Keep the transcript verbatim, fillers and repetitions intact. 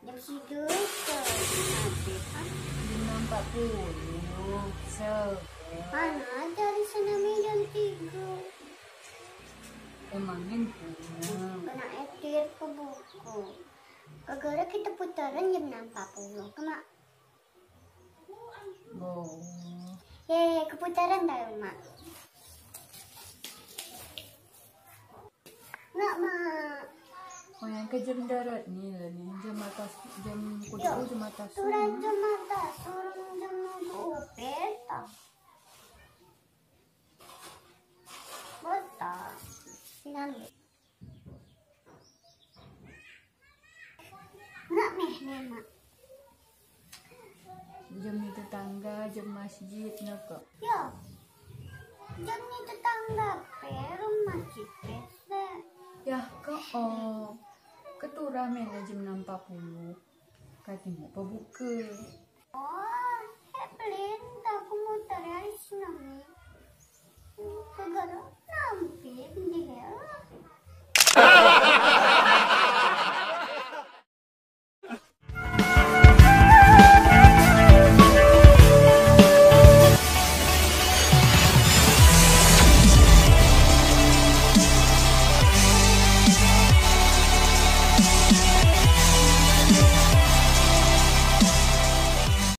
Jam sidroe, Cok. Habéh, ha? Jam enam empat puluh, Cok. Hana, dari sana mi jam tiga. Emang nyan punya. Keuneuk étir keu buku. Gara-gara kita putaran jam enam empat puluh, keumak. Oh. Ye, keu putaran dah, Mak. Nak, Mak. Oh, nyang keu jam darat ni lah ni. Jam atas, jam kudu, jam atas. Turun jam atas, turun jam kudu. Beta. Beta. Sini ambil. Nak meh ni, Mak. Jam ni tetangga, jam masjid, nak kok? Ya. Jam ni tetangga pe, rumah masjid pe. Yah, kok, oh. Keturah meh lah jam enam empat puluh. Ka timok peubuka. Oh, hei, Plin, tak aku mau tanya Isnami. Kegara nampi dia.